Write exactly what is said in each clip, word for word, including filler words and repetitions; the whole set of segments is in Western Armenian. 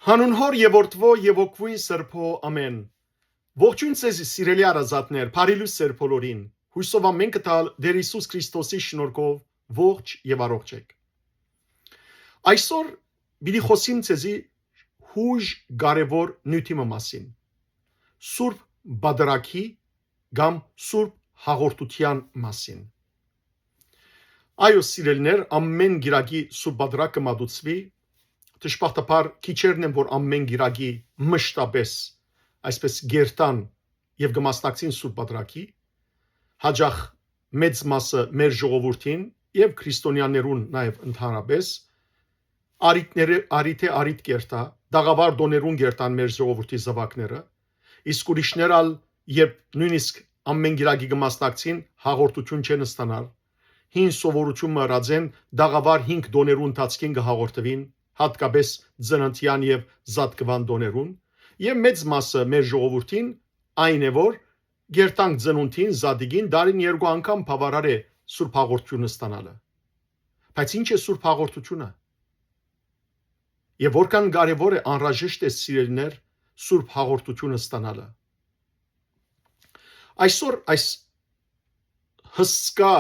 Հանուն Հօր եւ Որդւոյ եւ Հոգւոյն Սրբոյ, ամէն։ Ողջոյն ձեզի, սիրելի հարազատներ, բարի լոյս ձեր բոլորին։ Յուսով ամէն կը տալ Տէր Յիսուս Քրիստոսի շնորհքով ողջ եւ առողջ էք։ Այսօր պիտի խօսիմ ձեզի յոյժ կարեւոր նիւթի մը մասին, Սուրբ Պատրակի կամ Սուրբ Հաղորդութեան մասին։ Այո, սիրելիներ, ամէն գիրակի Սուրբ Պատրակ կը մատուցուի։ Դժբախտաբար քիչերն են, որ ամէն գիրակի մշտապես այսպես կերթան եւ կը մասնակցին Սուրբ Պատրակի։ Հաճախ մեծ մասը մեր ժողովուրդին եւ քրիստոնեաներուն նաեւ ընդհանրապես արիտները, արիդէ արիդ կերթայ, տաղաւար տօներուն կերթան մեր ժողովուրդի զաւակները, իսկ ուրիշներ ալ, երբ նոյնիսկ ամէն գիրակի կը մասնակցին, հաղորդութիւն չեն ստանար։ Հին սովորութիւն մը ըրած են, տաղաւար հինգ տօներու ընթացքին կը հաղորդուին, յատկապես ծննդեան եւ զատկուան տօներուն, եւ մեծ մասը մեր ժողովուրդին այն է, որ կերտանք ծնունդին, զատկին, տարին երկու անգամ բաւարար է Սուրբ Հաղորդութիւնը ստանալը։ Բայց ի՞նչ է Սուրբ Հաղորդութիւնը։ Եւ որքան կարեւոր է, անհրաժեշտ է, սիրելիներ, Սուրբ Հաղորդութիւնը ստանալը։ Այսօր այս հսկայ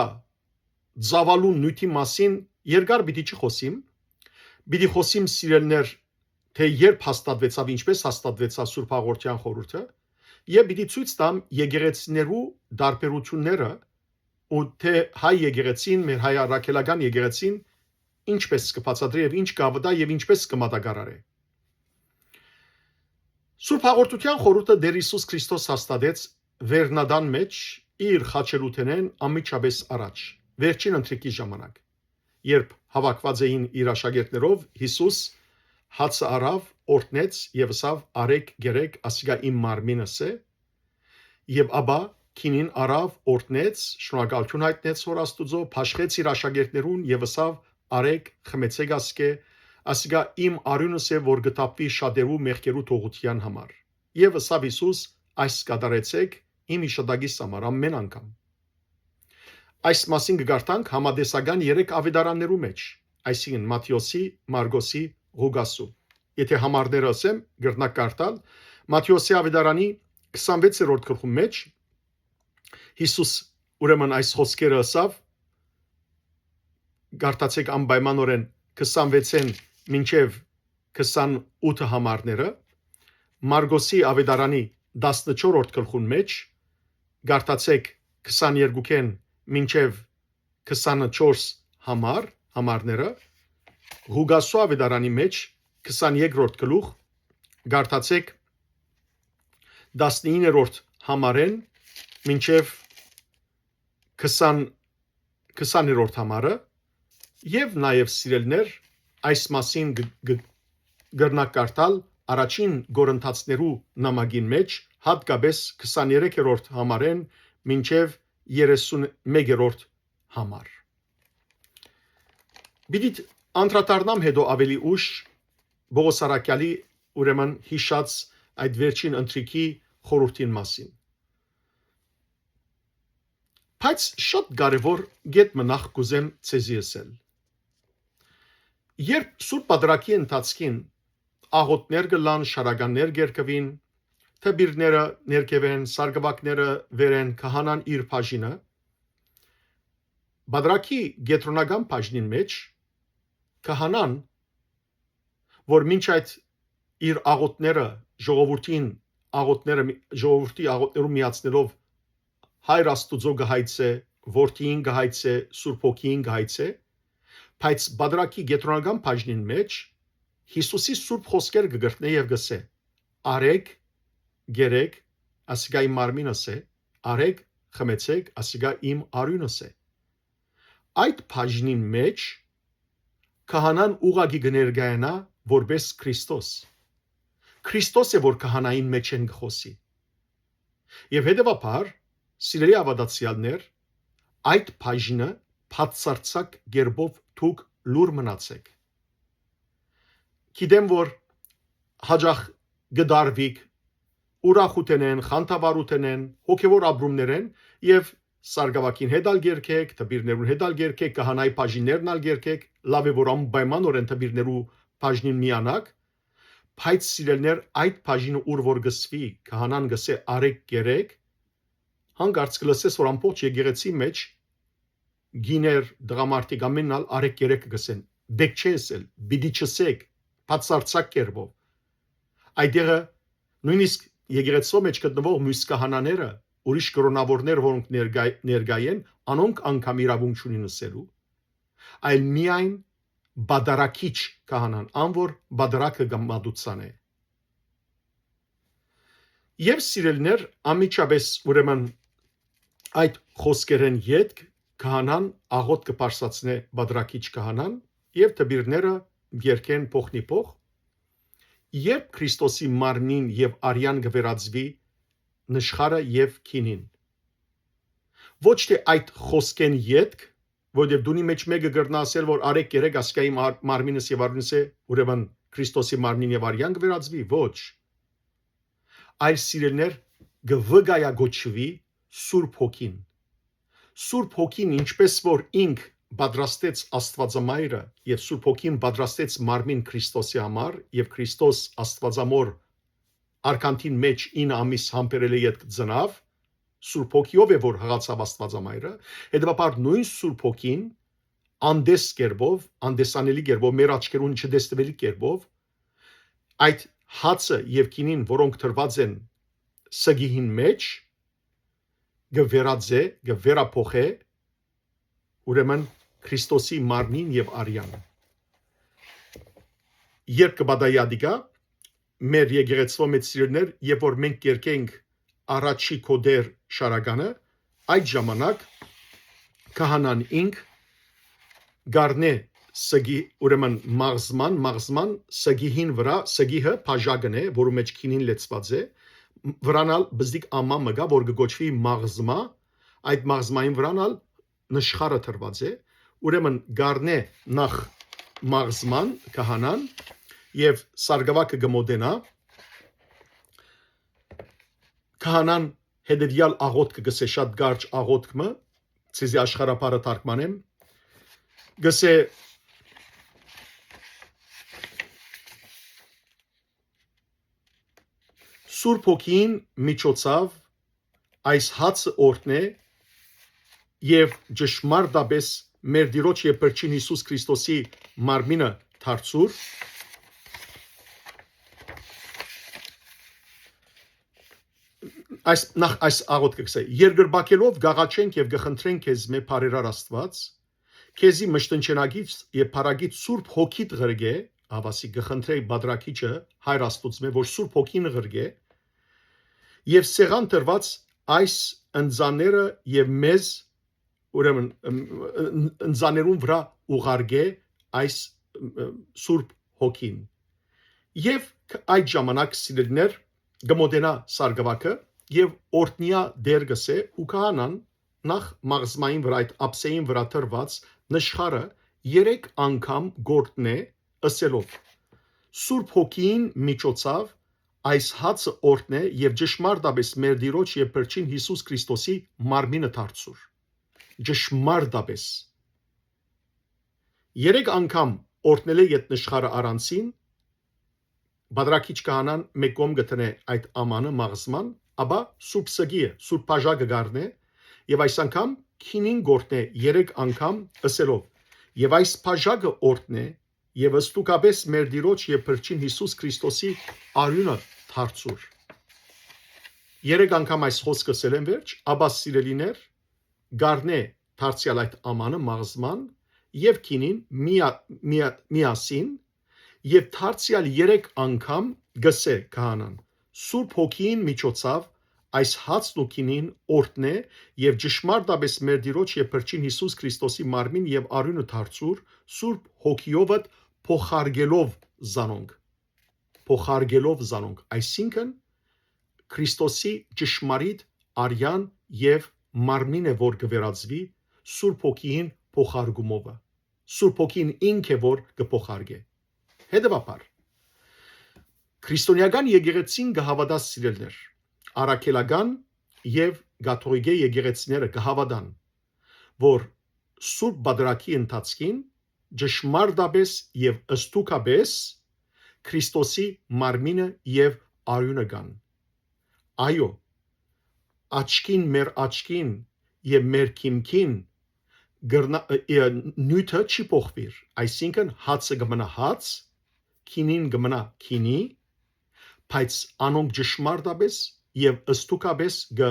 ծաւալուն նիւթի մասին երկար պիտի չխօսիմ, պիտի խօսիմ, սիրելիներ, թէ երբ հաստատուեցաւ, ինչպես հաստատուեցաւ Սուրբ Հաղորդեան խորհուրդը, եւ պիտի ցոյց տամ եկեղեցիներու տարբերութիւնները ու թէ հայ եկեղեցին, մեր հայ առաքելական եկեղեցին ինչպես կը բացատրի եւ ինչ կը աւտայ եւ ինչպես կը մատակարարէ։ Սուրբ Հաղորդութեան խորհուրդը Տէր Յիսուս Քրիստոս հաստատեց վերնատան մէջ իր խաչելութենէն անմիջապէս առաջ, վերջին ընթրիքի ժամանակ, երբ հաւաքուած էին իր աշակերտներով, Յիսուս հացը առաւ, օրհնեց եւ ըսաւ. «Առէք, կերէք, ասիկա իմ մարմինս է»։ Եւ ապա գինին առաւ, օրհնեց, շնորհակալութիւն յայտնեց Հօր Աստուծոյ, բաշխեց իր աշակերտներուն եւ ըսաւ. «Առէք, խմեցէք ասկէ, ասիկա իմ արիւնս է, որ կը թափուի շատերու մեղքերու թողութեան համար»։ Եւ ըսաւ Յիսուս. «Այս կատարեցէք իմ յիշատակիս համար ամէն անգամ»։ Այս մասին կը կարդանք համատեսական երեք աւետարաններու մէջ, այսինքն՝ Մատթէոսի, Մարկոսի, Ղուկասու։ Եթէ համարները ըսեմ, կրնաք կարդալ Մատթէոսի աւետարանի քսանվեցերորդ գլխուն մէջ, Յիսուս ուրեմն այս խօսքերը ըսաւ, կարդացէք անպայմանօրէն քսանվեցէն մինչեւ քսանութը համարները, Մարկոսի աւետարանի տասնչորսերորդ գլխուն մէջ, կարդացէք քսաներկուքէն մինչեւ քսանչորս համար, համարները, Ղուկասու աւետարանի մէջ, քսաներկրորդ գլուխ, կարդացէք տասնիններորդ համարէն մինչեւ քսան, քսաներորդ համարը, եւ նաեւ, սիրելիներ, այս մասին գ-, գ-, կրնաք կարդալ առաջին Կորինթացիներու նամակին մէջ, յատկապես քսաներեքերորդ համարէն մինչեւ երեսունմեկերորդ համար։ Պիտի անդրադառնամ հետո աւելի ուշ Պողոս առաքյալի, ուրեմն, յիշած այդ վերջին ընթրիքի խորհուրդին մասին։ Բայց շատ կարեւոր կետ մը նախ կ'ուզեմ ձեզի ըսել։ Երբ Սուրբ Պատրակի ընթացքին աղօթքներ կ'ըլլան, շարականներ կ'երկուին, դպիրները ներքեւէն, սարկուակները վերէն, քահանան իր բաժինը, Պատրակի կեդրոնական բաժնին մէջ քահանան, որ մինչ այդ իր աղօթքները, ժողովուրդին աղօթքները, ժողովուրդի աղօթքներուն միացնելով Հայր Աստուծոյ կը հայցէ, Որդիին կը հայցէ, Սուրբ Հոգիին կը հայցէ, բայց Պատրակի կեդրոնական բաժնին մէջ Յիսուսի սուրբ խօսքեր կը կրկնէ եւ կ'ըսէ. «Առէք, կերէք, ասիկա իմ մարմինս է, առէք, խմեցէք, ասիկա իմ արիւնս է»։ Այդ բաժնին մէջ քահանան ուղղակի կը ներկայանայ որպէս Քրիստոս։ Քրիստոս է, որ քահանային մէջէն կը խօսի։ Եւ հետեւաբար, սիրելի աւատացեալներ, այդ բաժինը բացարձակ կերպով դուք լուր մնացէք։ Գիտեմ, որ հաճախ կը դարվիք ուրախութենէն, խանդավառութենէն, հոգեւոր ապրումներէն եւ սարկուակին հետ ալ կերկեք, դպիրներուն հետ ալ կերկեք, քահանայի բաժիններն ալ կերկեք, լաւ է, որ անպայմանօրէն դպիրներու բաժնին միանաք, Բայց սիրելիներ, այդ բաժինը ուր որ կսուի, քահանան կսէ՝ «Արեք, կերեք», հանկարծ կլսես որ ամբողջ եկեղեցի մէջ կիներ, տղամարդիկ, ամենն ալ «Արեք, կերեք» կսեն։ Պէտք չէ ըսել, պիտի չըսեք, բացարձակ կերպով։ Այդտեղը նոյնիսկ եկեղեցու մէջ գտնուող միւս քահանաները, ուրիշ կրօնաւորներ, որոնք ներկայ-, ներկայ են, անոնք անգամ իրաւունք չունին ըսելու, այլ միայն պատարագիչ քահանան, ան որ պատարագը կը մատուցանէ։ Եւ սիրելիներ, անմիջապէս ուրեմն այդ խօսքերէն ետք քահանան աղօթքը բարձրացնէ պատարագիչ քահանան, եւ դպիրները երգեն փոխնիփոխ, երբ Քրիստոսի մարմնին եւ արեան կը վերածուի նշխարը եւ քինին։ Ոչ թէ այդ խօսքէն ետք, որովհետեւ դունի մէջ մէկը կրնայ ասել որ «Արեք, կերեք», ասկայ իմ ար-, մարմինս եւ արիւնս է, ուրեմն Քրիստոսի մարմնին եւ արեան կը վերածուի, ոչ, այլ, սիրելիներ, կը վկայակոչուի Սուրբ Հոգին։ Սուրբ Հոգին, ինչպէս որ ինք պատրաստեց Աստուածամայրը, եւ Սուրբ Հոգին պատրաստեց մարմին Քրիստոսի համար, եւ Քրիստոս Աստուածամոր արկանդին մէջ ինը ամիս համբերելէ ետք ծնաւ, Սուրբ Հոգիով է որ յղացաւ Աստուածամայրը, հետեւաբար նոյն Սուրբ Հոգին անդես կերպով, անդեսանելի կերպով, մեր աչքերուն չտեսնուելի կերպով, այդ հացը եւ քինին, որոնք դրուած են սգիհին մէջ, կը վերածէ, կը վերափոխէ, ուրեմն, Քրիստոսի մարմնին եւ արեան։ Երբ կը պատահի ատիկա, մեր եկեղեցւոյ մէջ, սիրելիներ, երբ որ մենք կերկենք «Առաջի քո Տէր» շարականը, այդ ժամանակ քահանան ինք կ'առնէ սգի-, ուրեմն, մաղզման, մաղզման սգիհին վրայ, սգիհը բաժակն է, որու մէջ քինին լեցուած է, վրան ալ բզդիկ աման մը կայ, որ կը կոչուի մաղզմա, այդ մաղզմային վրան ալ նշխարը դրուած է, ուրեմն կ'առնէ նախ մաղզման քահանան եւ սարկաւակը կը մոտենայ, քահանան հետեւեալ աղօթքը կ'ըսէ, շատ կարճ աղօթք մը, ձեզի աշխարհաբարը թարգմանեմ, կ'ըսէ. «Սուրբ Հոգին միջոցաւ այս հացը օրհնէ եւ ճշմարտապէս մեր Տիրոջ եւ Փրկչին Յիսուս Քրիստոսի մարմինը դարձուր»։ Այս, նախ այս աղօթքը կ'ըսէ. «Երկրպագելով կ'աղաչենք եւ կը խնդրենք քեզմէ, բարերար Աստուած, քեզի մշտնջենակից եւ փառագից Սուրբ Հոգիդ ղրկէ», հաւասիկ կը խնդրէ Պատրակիչը, Հայր Աստուծմէ, որ Սուրբ Հոգին ղրկէ, եւ սեղան դրուած այս ընծաները եւ մեզ, ուրեմն, ըմ, ըն-, ընծաներուն վրայ ուղարկէ այս, ըմ, ըմ, Սուրբ Հոգին։ Եւ ք-, այդ ժամանակ, սիրելիներ, կը մոտենայ սարկաւակը եւ օրհնեա Տէր կ'ըսէ, ու քահանան նախ մաղզմային վրայ, այդ ափսեին վրայ դրուած նշխարը երեք անգամ կ'որհնէ, ըսելով. «Սուրբ Հոգին միջոցաւ այս հացը օրհնէ եւ ճշմարտապէս մեր Տիրոջ եւ Փրկչին Յիսուս Քրիստոսի մարմինը դարձուր»։ Ճշմարտապէս։ Երեք անգամ օրհնելէ յետ նշխարը առանցին, Պատրակիչ քահանան մէկ կողմ կը դնէ այդ ամանը մաղզման, ապա Սուրբ Սգիը, Սուրբ Բաժակը կ'առնէ եւ այս անգամ քինին կ'որհնէ երեք անգամ, ըսելով. «Եւ այս բաժակը օրհնէ եւ ստուգապէս մեր Տիրոջ եւ Փրկչին Յիսուս Քրիստոսի արիւնը դարձուր»։ Երեք անգամ այս խօսքը ըսելէն վերջ, ապա, սիրելիներ, կ'առնէ դարձեալ այդ ամանը մաղզման եւ քինին միա-, միա-, միասին, եւ դարձեալ երեք անգամ կ'ըսէ քահանան. «Սուրբ Հոգին միջոցաւ այս հացն ու քինին օրհնէ եւ ճշմարտապէս մեր Տիրոջ եւ Փրկչին Յիսուս Քրիստոսի մարմին եւ արիւնը դարձուր, Սուրբ Հոգիովդ փոխարկելով զանոնք»։ Փոխարկելով զանոնք, այսինքն, Քրիստոսի ճշմարիտ արեան եւ մարմին է, որ կը վերածուի Սուրբ Հոգիին փոխարկումովը։ Սուրբ Հոգին ինք է, որ կը փոխարկէ։ Հետեւաբար, քրիստոնեական եկեղեցին կը հաւատայ, սիրելիներ, առաքելական եւ կաթողիկէ եկեղեցիները կը հաւատան, որ Սուրբ Պատրակի ընթացքին ճշմարտապէս եւ ստուգապէս Քրիստոսի մարմինը եւ արիւնը կան։ Այո, աչքին մեր աչքին եւ մեր քիմքին կրնա-, ը, ը, նիւթը չի փոխուիր, այսինքն՝ հացը կը մնայ հաց, գինին կը մնայ գինի, բայց անոնք ճշմարտապէս եւ ստուգապէս կը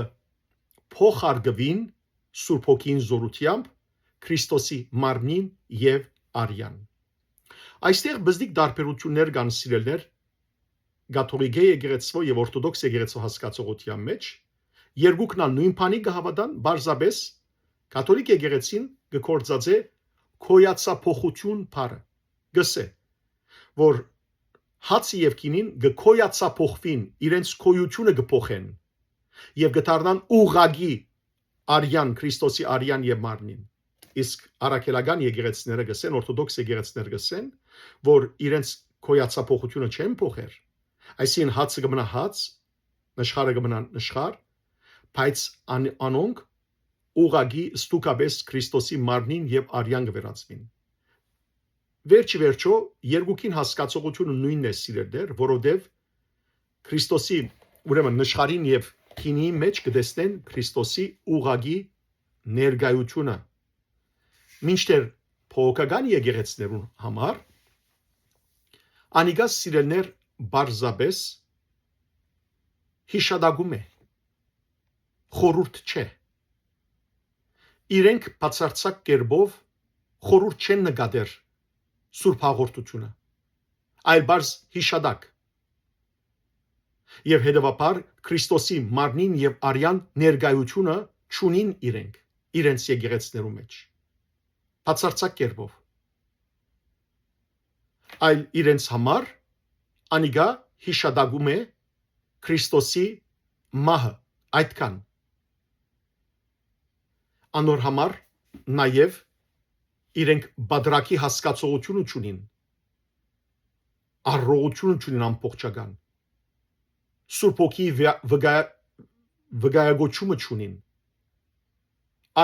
փոխարկուին Սուրբ Հոգին զօրութեամբ Քրիստոսի մարմնին եւ արեան։ Այստեղ բզդիկ տարբերութիւններ կան, սիրելիներ, կաթողիկէ եկեղեցւոյ եւ օրթոդոքս եկեղեցւոյ հասկացողութեան մէջ։ Երկուքն ալ նոյն բանի կը հաւատան, պարզապէս կաթողիկ եկեղեցին կը գործածէ գոյացափոխութիւն բառը, կ'ըսէ, որ հացը եւ գինին կը գոյացափոխուին, իրենց գոյութիւնը կը փոխեն եւ կը դառնան ուղղակի արեան, Քրիստոսի արեան եւ մարմնին։ Իսկ առաքելական եկեղեցիները կ'ըսեն, օրթոդոքս եկեղեցիները կ'ըսեն, որ իրենց գոյացափոխութիւնը չեն փոխեր, այսինքն՝ հացը կը մնայ հաց, նշխարը կը մնայ նշխար, բայց ան-, անոնք ուղղակի ստուգապէս Քրիստոսի մարմնին եւ արեան կը վերածուին։ Վերջի վերջոյ, երկուքին հասկացողութիւնը նոյնն է, սիրելիներ, որովհետեւ Քրիստոսի, ուրեմն, նշխարին եւ գինիի մէջ կը տեսնեն Քրիստոսի ուղղակի ներկայութիւնը, մինչդեռ բողոքական եկեղեցիներուն համար անիկա, սիրելիներ, պարզապէս յիշատակում է, խորհուրդ չէ։ Իրենք բացարձակ կերպով խորհուրդ չեն նկատեր Սուրբ Հաղորդութիւնը, այլ պարզ յիշատակ։ Եւ հետեւաբար Քրիստոսի մարմնին եւ արեան ներկայութիւնը չունին իրենք, իրենց եկեղեցիներու մէջ, բացարձակ կերպով։ Այլ իրենց համար անիկա յիշատակում է Քրիստոսի մահը, այդքան։ Անոր համար նաեւ իրենք պատրակի հասկացողութիւնը չունին, առողջութիւնը չունին ամբողջական, Սուրբ Հոգիի վկա-, վկա-, վկայակոչումը չունին,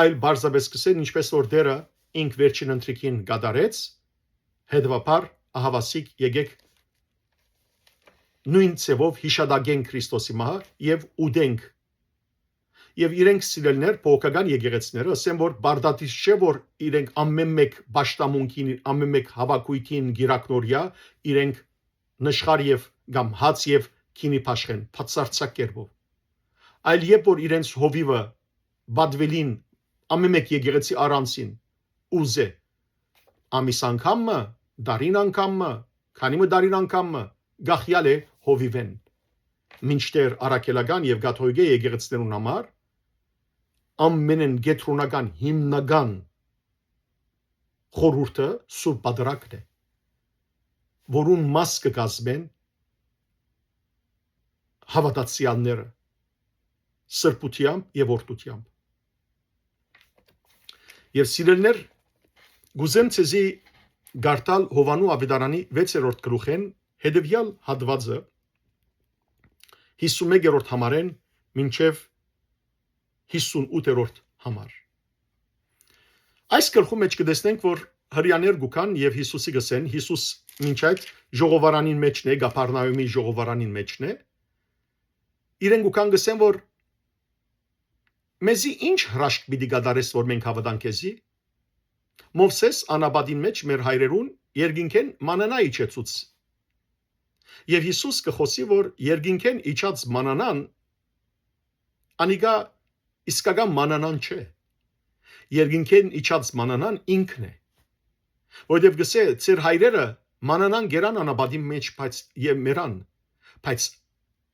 այլ պարզապէս կ'ըսեն, ինչպէս որ Տէրը ինք վերջին ընթրիքին կատարեց, հետեւաբար ահաւասիկ եկեք նոյն ձեւով յիշատակենք Քրիստոսի մահը եւ ուտենք։ Եւ իրենք, սիրելիներ, բողոքական եկեղեցիները, ըսեն, որ պարտադիր չէ, որ իրենք ամէն մէկ պաշտամունքին, ամէն մէկ հաւաքոյթին կիրակնորյայ իրենք նշխար եւ կամ հաց եւ գինի բաշխեն, բացարձակ կերպով։ Այլ երբ որ իրենց հովիւը պատուելին, ամէն մէկ եկեղեցի առանձին ուզէ, ամիս անգամ մը, տարին անգամ մը, քանի մը տարին անգամ մը, կախեալ է հովիւէն։ Մինչդեռ առաքելական եւ կաթողիկէ եկեղեցիներուն համար ամենէն կեդրոնական, հիմնական խորհուրդը Սուրբ Պատրակն է, որուն մաս կը կազմեն հաւատացեալները սրբութեամբ եւ օրհնութեամբ։ Եւ, սիրելիներ, կ'ուզեմ ձեզի կարդալ Յովհաննու աւետարանի վեցերորդ գլուխէն հետեւեալ հատուածը, յիսունմեկերորդ համարէն մինչեւ յիսունութերորդ համար։ Այս գլխու մէջ կը տեսնենք, որ Հրեաներ կու գան եւ Յիսուսի կ'ըսեն, Յիսուս մինչ այդ ժողովարանին մէջն է, Կափառնայումի ժողովարանին մէջն է, իրեն կու գան կ'ըսեն, որ «Մեզի ի՞նչ հրաշք պիտի կատարես, որ մենք հաւատանք քեզի։ Մովսէս անապատին մէջ մեր հայրերուն երկինքէն մանանա իջեցուց»։ Եւ Յիսուս կը խօսի, որ երկինքէն իջած մանանան անիկա իսկական մանանան չէ։ Երկինքէն իջած մանանան ինքն է։ Որովհետեւ կ'ըսէ, «Ձեր հայրերը մանանան կերան անապատին մէջ, բայց եւ մեռան, բայց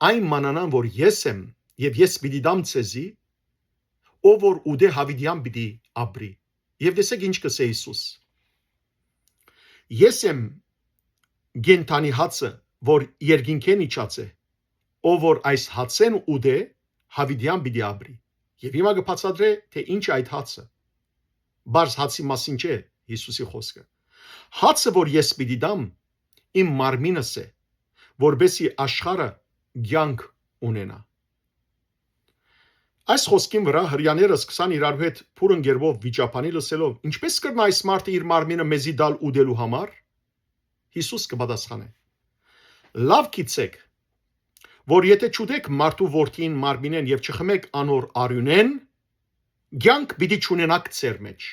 այն մանանան, որ ես եմ, եւ ես պիտի տամ ձեզի, ով որ ուտէ, յաւիտեան պիտի ապրի»։ Եւ տեսեք ինչ կ'ըսէ Յիսուս. «Ես եմ կենդանի հացը, որ երկինքէն իջած է, ով որ այս հացէն ուտէ, յաւիտեան պիտի ապրի»։ Եւ հիմա կը բացատրէ, թէ ինչ է այդ հացը։ Բարձ հացի մասին չէ Յիսուսի խօսքը։ «Հացը, որ ես պիտի տամ, իմ մարմինս է, որպեսզի աշխարհը կեանք ունենայ»։ Այս խօսքին վրայ Հրեաները սկսան իրարու հետ բուռն կերպով վիճաբանի լսելով. «Ինչպէ՞ս կրնայ այս մարդը իր մարմինը մեզի տալ ուտելու համար»։ Յիսուս կը պատասխանէ. Լաւ գիտցէք, որ եթէ չուտէք մարդու որդիին մարմինէն եւ չխմէք անոր արիւնէն, կեանք պիտի չունենաք ձեր մէջ։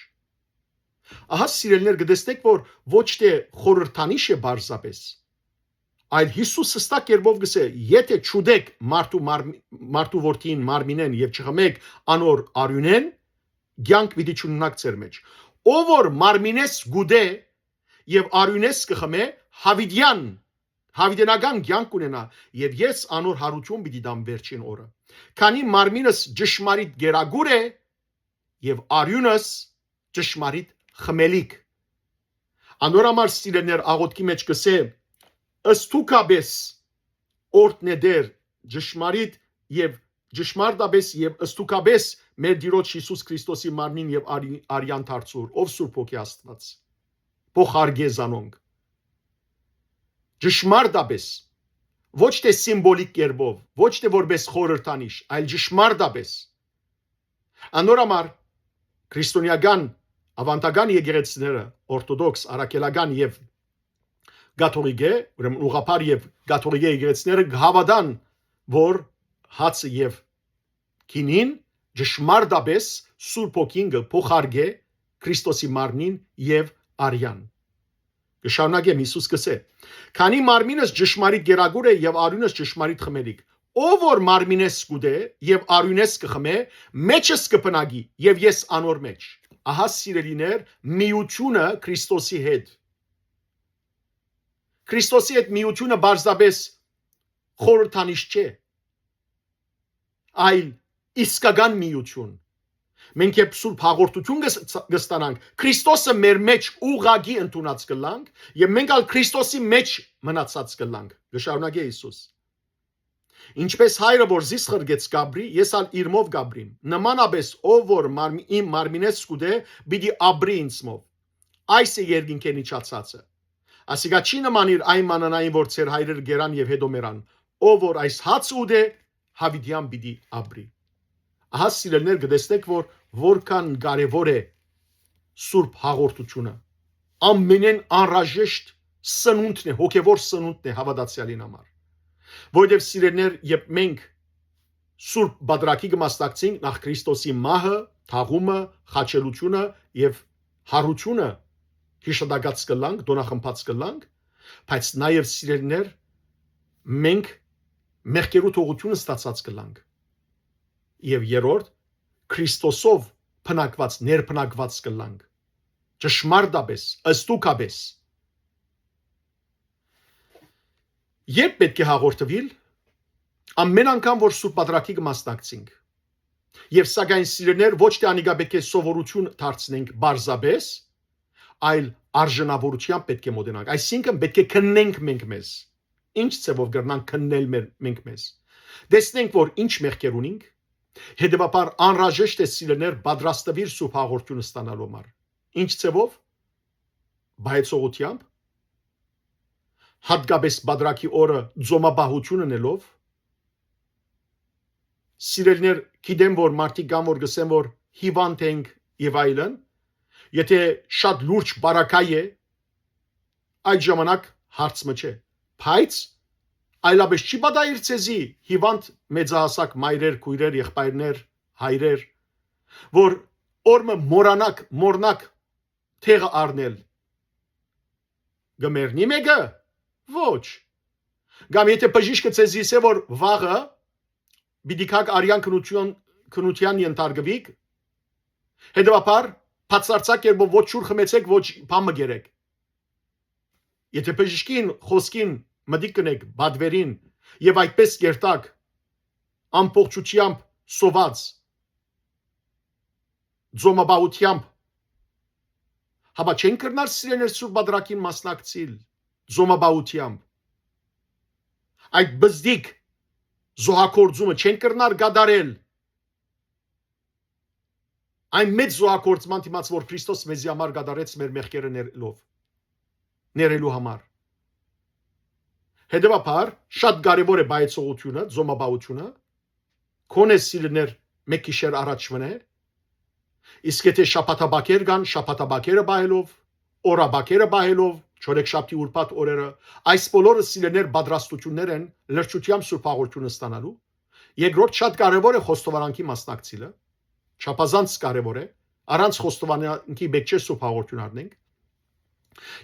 Ահա, սիրելիներ, կը տեսնէք, որ ոչ թէ խորհրդանիշ է պարզապէս, այլ Յիսուս հստակ կերպով կ'ըսէ. «Եթէ չուտէք մարդու մարմի-, մարդու որդիին մարմինէն եւ չխմէք անոր արիւնէն, կեանք պիտի չունենաք ձեր մէջ։ Ով որ մարմինէս կ'ուտէ եւ արիւնէս կը խմէ, յաւիտեան, յաւիտենական կեանք կ'ունենայ, եւ ես անոր յարութիւն պիտի տամ վերջին օրը։ Քանի մարմինս ճշմարիտ կերակուր է եւ արիւնս ճշմարիտ խմելիք»։ Անոր համար, սիրելիներ, աղօթքի մէջ կ'ըսէ. «Սթուկապէս օրհնէ Տէր, ճշմարիտ եւ ճշմարտապէս եւ սթուկապէս մեր Տիրոջ Յիսուս Քրիստոսի մարմնին եւ արի-, արեան դարձուր, ով Սուրբ Հոգի Աստուած, փոխարկէ զանոնք»։ Ճշմարտապէս, ոչ թէ սիմվոլիկ կերպով, ոչ թէ որպէս խորհրդանիշ, այլ ճշմարտապէս։ Անոր համար քրիստոնեական, աւանդական եկեղեցիները, օրթոդոքս, առաքելական եւ կաթողիկէ, ուրեմն ուղղափառ եւ կաթողիկէ եկեղեցիները կը հաւատան, որ հացը եւ գինին ճշմարտապէս Սուրբ Հոգին կը փոխարկէ Քրիստոսի մարմնին եւ արեան։ Կը շարունակեմ, Յիսուս կ'ըսէ. «Քանի մարմինս ճշմարիտ կերակուր է եւ արիւնս ճշմարիտ խմելիք, ով որ մարմինէս կ'ուտէ եւ արիւնէս կը խմէ, մէջս կը բնակի եւ ես անոր մէջ»։ Ահա, սիրելիներ, միութիւնը Քրիստոսի հետ։ Քրիստոսի հետ միութիւնը պարզապէս խորհրդանիշ չէ, այլ իսկական միութիւն։ Մենք երբ Սուրբ Հաղորդութիւն կս-, կստանանք, Քրիստոսը մեր մէջ ուղղակի ընդունած կ'ըլլանք եւ մենք ալ Քրիստոսի մէջ մնացած կ'ըլլանք, կը շարունակէ Յիսուս։ «Ինչպէս Հայրը որ զիս ղրկեց կ'ապրի, ես ալ իրմով կ'ապրիմ։ Նմանապէս ով որ մարմի-, իմ մարմինէս կ'ուտէ, պիտի ապրի ինձմով։ Այս է երկնքէն իջացածը։ Ասիկա չի նմանիր այն մանանային, որ ձեր հայրերը կերան եւ հետո մեռան։ Ով որ այս հացը ուտէ, յաւիտեան պիտի ապրի»։ Ահա, սիրելիներ, կը տեսնէք, որ որքան կարեւոր է Սուրբ Հաղորդութիւնը։ Ամենէն անհրաժեշտ սնունդն է, հոգեվոր սնունդն է հաւատացեալին համար։ Որովհետեւ, սիրելիներ, երբ մենք Սուրբ Պատրակի կը մասնակցենք, նախ Քրիստոսի մահը, թաղումը, խաչելութիւնը եւ յարութիւնը, յիշատակած կ'ըլլանք, տօնախմբած կ'ըլլանք, բայց նաեւ, սիրելիներ, մենք մեղքերու թողութիւնը ստացած կ'ըլլանք։ Եւ երրորդ, Քրիստոսով բնակված, ներբնակված կ'ըլլանք։ Ճշմարտապէս, սթուկապէս։ Երբ պէտք է հաղորդուիլ, ամեն անգամ որ Սուրբ Պատրակի կը մասնակցենք, եւ սակայն, սիրելիներ, ոչ թէ անիկա պէտք է սովորութիւն դարձնենք պարզապէս, այլ արժանաւորութեամբ պէտք է մոտենանք, այսինքն պէտք է քննենք մենք մեզ։ Ինչ ձեւով կրնանք քննել մեր, մենք մեզ։ Տեսնենք, որ ինչ մեղքեր ունինք, հետեւաբար անհրաժեշտ է, սիրելիներ, պատրաստուիլ Սուրբ Հաղորդութիւնը ստանալու համար։ Ինչ ձեւով։ Բայեցողութեամբ, յատկապէս Պատրակի օրը ծոմապահութիւն ընելով։ Սիրելիներ, գիտեմ, որ մարդիկ կան, որ կ'ըսեն, որ հիվանդ ենք եւ այլն, եթէ շատ լուրջ պարագայ է, այդ ժամանակ հարց մը չէ, բայց այլապէս չի պատահիր ձեզի, հիվանդ մեծահասակ մայրեր, քոյրեր, եղբայրներ, հայրեր, որ օր մը մոռանաք, մոռնաք տեղը առնել։ Կը մեռնի՞ մէկը։ Ոչ։ Կամ եթէ բժիշկը ձեզի ըսէ, որ վաղը պիտի գաք արեան քննութիւն, քննութեան ենթարկուիք, հետեւաբար բացարձակ կերպով ոչ ջուր խմեցէք, ոչ բան մը կերեք։ Եթէ բժիշկին խօսքին մտիկ կ'ընէք, պատուերին, եւ այդպէս կերտաք, ամբողջութեամբ սոված, ծոմապահութեամբ, հապա չեն կրնար, սիրելիներ, Սուրբ Պատրակին մասնակցիլ ծոմապահութեամբ։ Այդ բզդիկ զոհագործումը չեն կրնար կատարել այն մեծ զոհագործման դիմաց, որ Քրիստոս մեզի համար կատարեց մեր մեղքերը ներելով, ներելու համար։ Հետեւաբար, շատ կարեւոր է պայծողությունը, ծոմապահությունը, քոնե, սիրելիներ, մէկ գիշեր առաջ մնե, իսկ եթէ շաբաթաբակեր կան, շաբաթաբակերը պահելով, օրաբակերը պահելով, չորեքշաբթի, ուրբաթ օրերը, այս բոլորը սիրելիներ պատրաստություններ են լրջութեամբ Սուրբ Հաղորդութիւնը ստանալու։ Երկրորդ շատ կարեւոր է խոստովանանքի մասնակցիլը, չափազանց կարեւոր է, առանց խոստովանանքի պէտք չէ Սուրբ Հաղորդութիւն առնենք։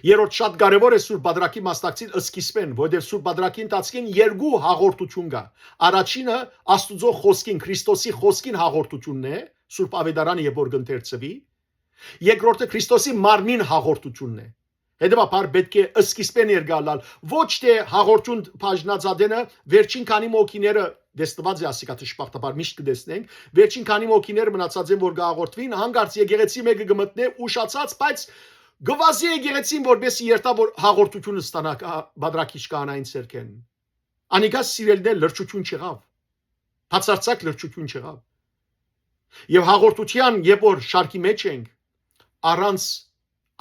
Երրորդ շատ կարեւոր է Սուրբ Պատրակի մասնակցիլ սկիզբէն, որովհետեւ Սուրբ Պատրակի ընթացքին երկու հաղորդութիւն կայ։ Առաջինը Աստուծոյ խօսքին, Քրիստոսի խօսքին հաղորդութիւնն է, Սուրբ Աւետարանը երբ որ կ'ընթերցուի, երկրորդը Քրիստոսի մարմնին հաղորդութիւնն է։ Հետեւաբար պէտք է սկիզբէն երկալալ, ոչ թէ հաղորդուն բաժնած ատենը վերջին քանի մը հոգիները, տեսնուած է ասիկա դժբախտաբար, միշտ կը տեսնենք, վերջին քանի մը հոգիները մնացած են, որ կը հաղորդուին, հանկարծ եկեղեցի մէկը կը մտնէ ուշացած, բայց կը վազի եկեղեցին, որպեսզի երթայ, որ հաղորդութիւնը ստանայ, ա, պատրակիչ քահանային ձեռքէն։ Անիկա սիրելիներ լրջութիւն չեղաւ, բացարձակ լրջութիւն չեղաւ։ Եւ հաղորդութեան, երբ որ շարքի մեջ ենք, առանց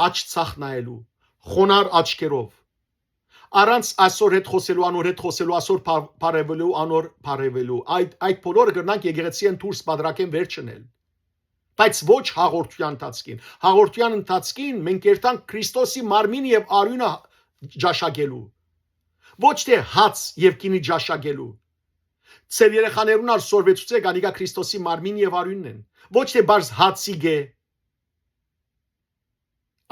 աջ ձախ նայելու, խոնար աչքերով, առանց այսօր հետ խօսելու, անոր հետ խօսելու, այսօր փա-, բարեւելու, անոր բարեւելու, այդ, այդ բոլորը կրնանք եկեղեցիէն դուրս պատրակէն վեր չնել։ Բայց ոչ հաղորդութեան ընթացքին։ Հաղորդութեան ընթացքին մենք երթանք Քրիստոսի մարմին եւ արիւնը ճաշակելու։ Ոչ թէ հաց եւ գինի ճաշակելու։ Ձեր երեխաներուն ալ սորվեցուցէք, անիկա Քրիստոսի մարմին եւ արիւնն են։ Ոչ թէ բարձ հացիկ է,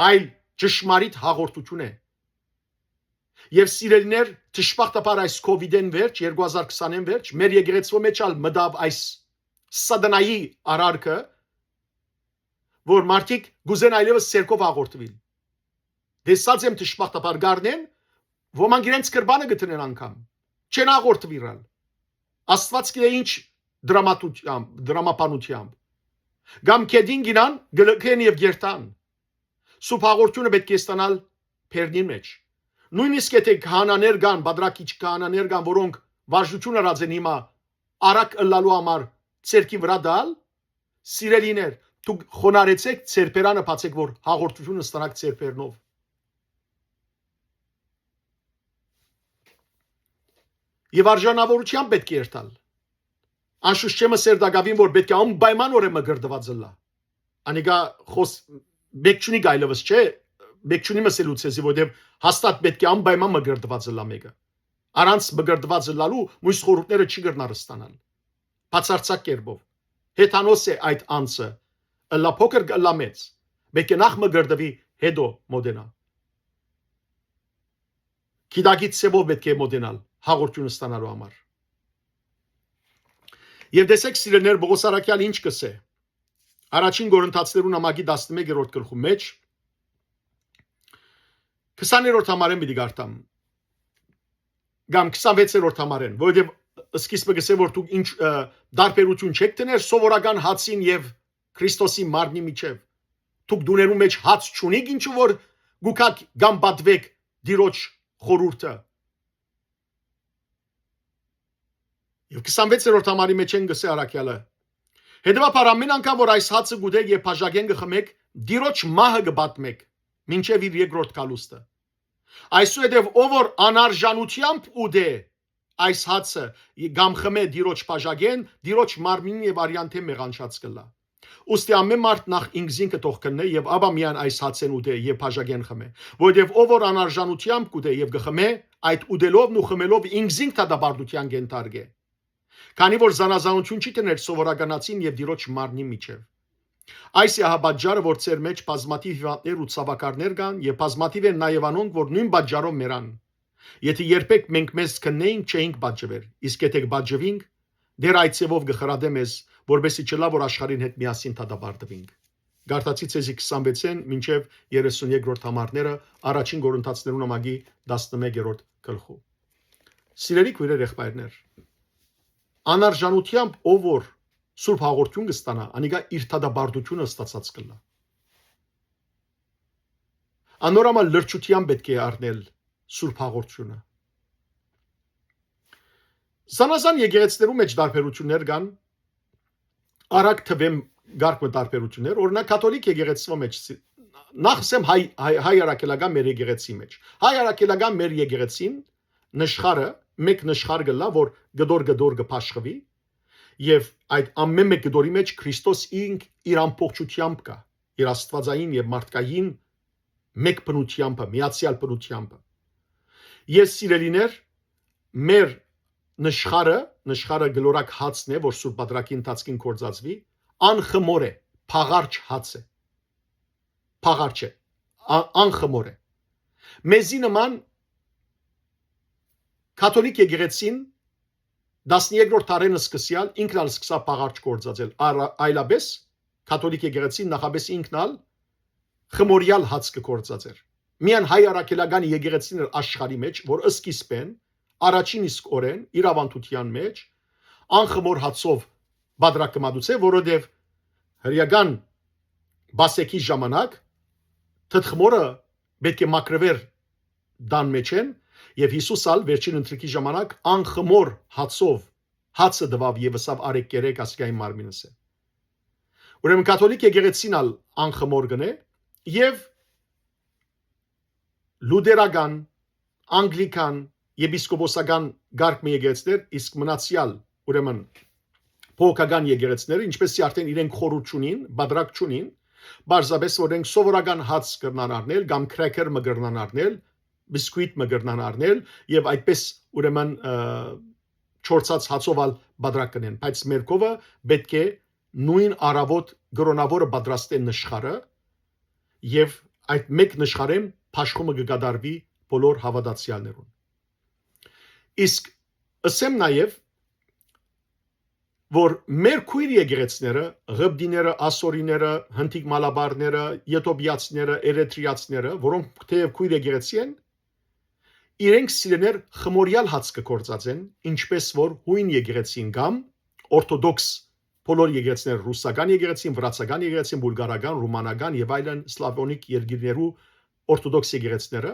այլ ճշմարիտ հաղորդութիւն է։ Եւ սիրելիներ, դժբախտաբար այս COVID-էն վերջ, երկու հազար քսանին վերջ, մեր եկեղեցւոյ մէջ ալ մտաւ այս սատանայի արարքը, որ մարդիկ կ'ուզեն այլեւս ցերկով հաղորդուիլ։ Տեսած եմ դժբախտաբար գարնեն, ոմանք իրենց կրպանը կը դնեն անգամ, չեն հաղորդուիլ ալ։ Աստուած գիտէ ինչ դրամատությամբ, դրամաբանությամբ։ Կամ գետին գինան, գլքեն եւ գերտան։ Սուրբ հաղորդութիւնը պէտք է ստանալ բերնին մէջ։ Նոյնիսկ եթէ քահանաներ կան, պատրակիչ քահանաներ կան, որոնք վարժութիւն ըրած են հիմա արագ ըլլալու համար ցերկի վրայ տալ, սիրելիներ, դուք խոնարհեցէք, ձեր բերանը բացէք, որ հաղորդութիւնը ստանաք ձեր բերնով։ Եւ արժանավորութեան պէտք է երթալ։ Անշուշտ չեմ ըսեր տակաւին, որ պէտք է անպայմանօրէն մկրտուած ըլլայ։ Անիկա խոս-, մէկ չունի այլեւս, չէ՞, մէկ չունի մսելու ցեզի, որտեւ հաստատ պէտք է անպայման մկրտուած ըլլայ մէկը։ Առանց մկրտուած ըլլալու մոյս խորհուրդները չի կրնար ստանալ։ Բացարձակ կերպով։ Հեթանոս է այդ անձը, ըլլայ փոքր, ըլլայ մեծ։ Պէտք է նախ մկրտուի, հետո մոտենայ։ Գիտակից ձեւով պէտք է մոտենալ հաղորդութիւնը ստանալու համար։ Եւ տեսէք, սիրելիներ, Պողոս առաքեալ ինչ կ'ըսէ։ Առաջին Կորինթացիներուն ամակի տասնմեկերորդ գլխու մէջ, քսաներորդ համարէն պիտի կարդամ, կամ քսանվեցերորդ համարէն, որովհետեւ սկիզբը կ'ըսէ, որ դուք ինչ, ը, տարբերութիւն չեք դներ սովորական հացին եւ Քրիստոսի մարմնի միջեւ։ Դուք տուներու մէջ հաց չունիք, ինչու որ գուքաք կամ պատուեք Տիրոջ խորհուրդը։ Եւ քսանվեցերորդ համարի մէջէն կ'ըսէ առաքեալը. «Հետեւաբար ամէն անգամ որ այս հացը կ'ուտեք եւ բաժակէն կը խմէք, Տիրոջ մահը կը պատմէք, մինչեւ իր երկրորդ գալուստը։ Այսուհետեւ ով որ անարժանութեամբ ուտէ այս հացը կամ խմէ Տիրոջ բաժակէն, Տիրոջ մարմինին եւ արեան դէմ մեղանչած կ'ըլլայ։ Ուստի ամէն մարդ նախ ինքզինքը թող քննէ եւ ապա միայն այս հացէն ուտէ եւ բաժակէն խմէ, որովհետեւ ով որ անարժանութեամբ կ'ուտէ եւ կը խմէ, այդ ուտելովն ու խմելով ինքզինք դատապարտութեան կ'ենթարկէ։ Քանի որ զանազանութիւն չի դներ սովորականացին եւ Տիրոջ մարմնին միջեւ։ Այս է ահա պատճառը, որ ձեր մէջ բազմաթիւ հիւանդներ ու ցաւակարներ կան եւ բազմաթիւ են նաեւ անոնք, որ նոյն պատճառով մեռան։ Եթէ երբեք մենք մեզ քննէինք, չէինք պատժուեր, իսկ եթէ կ'պատժուինք, դեռ այդ ձեւով կը խրատէ մեզ, որպեսզի չըլլայ որ աշխարհին հետ միասին դատապարտուինք»։ Կարդացի ձեզի քսանվեցէն մինչեւ երեսուն երկրորդ համարները առաջին Կորինթացիներուն ամակի տասնմեկերորդ գլխու։ Սիրելի քոյրեր, եղբայրներ, անարժանութեամբ ով որ Սուրբ Հաղորդութիւն կ'ստանայ, անիկա իր դատապարտութիւնը ստացած կ'ըլլայ։ Անոր համար լրջութեան պէտք է առնել Սուրբ Հաղորդութիւնը։ Զանազան եկեղեցիներու մէջ տարբերութիւններ կան, արագ թուեմ կարգ մը տարբերութիւններ, օրինակ, կաթոլիկ եկեղեցիոյ մէջ, սի-, նախ ասեմ հայ, հայ, հայ առաքելական մեր եկեղեցի մէջ։ Հայ առաքելական մեր եկեղեցին, նշխարը, մէկ նշխար կ'ըլլայ, որ կտոր կտոր կը բաշխուի, եւ այդ ամէն մէկ կտորի մէջ Քրիստոս ինք իր ամբողջութեամբ կայ, իր աստուածային եւ մարդկային մեկ բնութեամբը, միացեալ բնութեամբը։ Ես, սիրելիներ, մեր նշխարը, նշխարը գլորակ հացն է, որ Սուրբ Պատրակի ընթացքին կործածուի, անխմոր է, փաղարջ հաց է, փաղարջ է, ա-, անխմոր է։ Մեզի նման Կաթոլիկ եկեղեցին տասներկրորդ դարէն սկսեալ ինքն ալ սկսա փաղարջ կործածել, այլ-, այլապես Կաթոլիկ եկեղեցին նախապես ինքն ալ խմորեալ հաց կը կործածէր։ Միայն հայ առաքելական եկեղեցին էր աշխարհի մեջ, որ սկիզբէն, առաջին իսկ օրէն, իր աւանդութեան մեջ, անխմոր հացով պատրակ կը մատուցէ, որովհետեւ հրեական Պասեքի ժամանակ թթխմորը պէտք է մաքրուէր տան մէջէն, եւ Յիսուս ալ վերջին ընթրիքի ժամանակ անխմոր հացով հացը տուաւ եւ ըսաւ. «Արեք, կերեք, ասիկա իմ մարմինս է»։ Ուրեմն Կաթոլիկ եկեղեցին ալ անխմոր կ'ընէ, եւ լուտերական, անգլիքան, եպիսկոպոսական կարգ մը եկեղեցիներ, իսկ մնացեալ, ուրեմն, բողոքական եկեղեցիները, ինչպէս զի արդեն իրենք խորհուրդ չունին, պատրակ չունին, պարզապես որ իրենք սովորական հաց կրնան առնել կամ քրեքեր մը կրնան առնել, բիսկուիթ մը կրնան առնել, եւ այդպես, ուրեմն, ը, չորցած հացով ալ պատրակ կ'ընեն, բայց մեր քովը պէտք է նոյն առաւօտ կրօնաւորը պատրաստեն նշխարը, եւ այդ մէկ նշխարէն բաշխումը կը կատարուի բոլոր հաւատացեալներուն։ Իսկ ըսեմ նաեւ, որ մեր քոյր եկեղեցիները, ղպտիները, ասորիները, հնդիկ մալաբարները, եթովպիացիները, էրեթրիացիները, որոնք թեեւ քոյր եկեղեցի են, իրենք, սիրելիներ, խմորեալ հաց կը կործածեն, ինչպէս որ յոյն եկեղեցին կամ օրթոդոքս բոլոր եկեղեցիները, ռուսական եկեղեցին, վրացական եկեղեցին, բուլղարական, ռումանական եւ այլն, սլավոնիկ երկիրներու օրթոդոքս եկեղեցիները,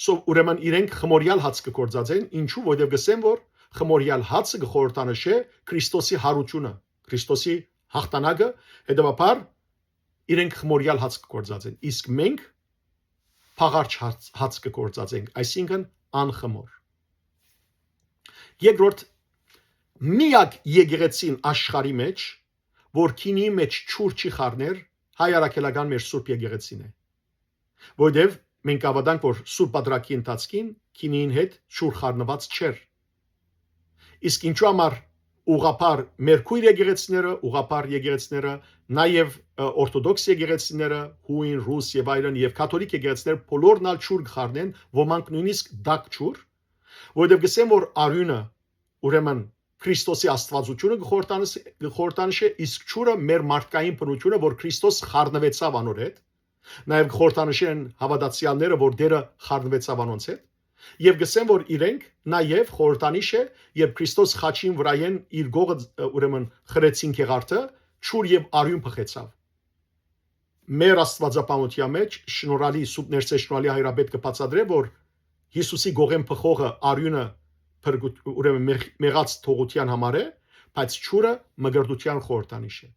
սո-, ուրեմն իրենք խմորեալ հաց կը կործածեն, ինչու, որովհետեւ կ'ըսեն, որ խմորեալ հացը կը խորհրդանշէ Քրիստոսի յարութիւնը, Քրիստոսի յաղթանակը, հետեւաբար իրենք խմորեալ հաց կը կործածեն, իսկ մենք փաղարջ հաց, հաց կը կործածենք, այսինքն անխմոր։ Երկրորդ, միակ եկեղեցին աշխարհի մեջ, որ գինիի մեջ ջուր չի խառներ, հայ առաքելական մեր Սուրբ Եկեղեցին է, որովհետեւ մենք կ'աւատանք, որ Սուրբ Պատրակի ընթացքին գինիին հետ ջուր խառնուած չէր։ Իսկ ինչու համար ուղղափառ մեր քոյր եկեղեցիները, ուղղափառ եկեղեցիները, նաեւ, ը, օրթոդոքս եկեղեցիները, յոյն, ռուս եւ այլն, եւ կաթոլիկ եկեղեցիները, բոլորն ալ ջուր կը խառնեն, ոմանք նոյնիսկ տաք ջուր, որովհետեւ կ'ըսեն, որ արիւնը, ուրեմն, Քրիստոսի աստվածութիւնը կը խորհրդանշ-, կը խորհրդանշէ, իսկ ջուրը մեր մարդկային բնութիւնը, որ Քրիստոս խառնուեցաւ անոր հետ, նաեւ կը խորհրդանշեն հաւատացեալները, որ Տէրը խառնուեցաւ անոնց հետ, եւ կ'ըսեն, որ իրենք նաեւ խորհրդանիշ է, երբ Քրիստոս խաչին վրայէն իր գողը, ուրեմն, խրեցին գեղարդը, ջուր եւ արիւն բխեցաւ։ Մեր աստուածաբանութեան մեջ շնորհալի, Սուրբ Ներսէ շնորհալի հայրապետ կը բացատրէ, որ Յիսուսի գողէն բխողը արիւնը փրկութ-, ուրեմն մեղ-, մեղած թողութեան համար է, բայց ջուրը մկրտութեան խորհրդանիշ է։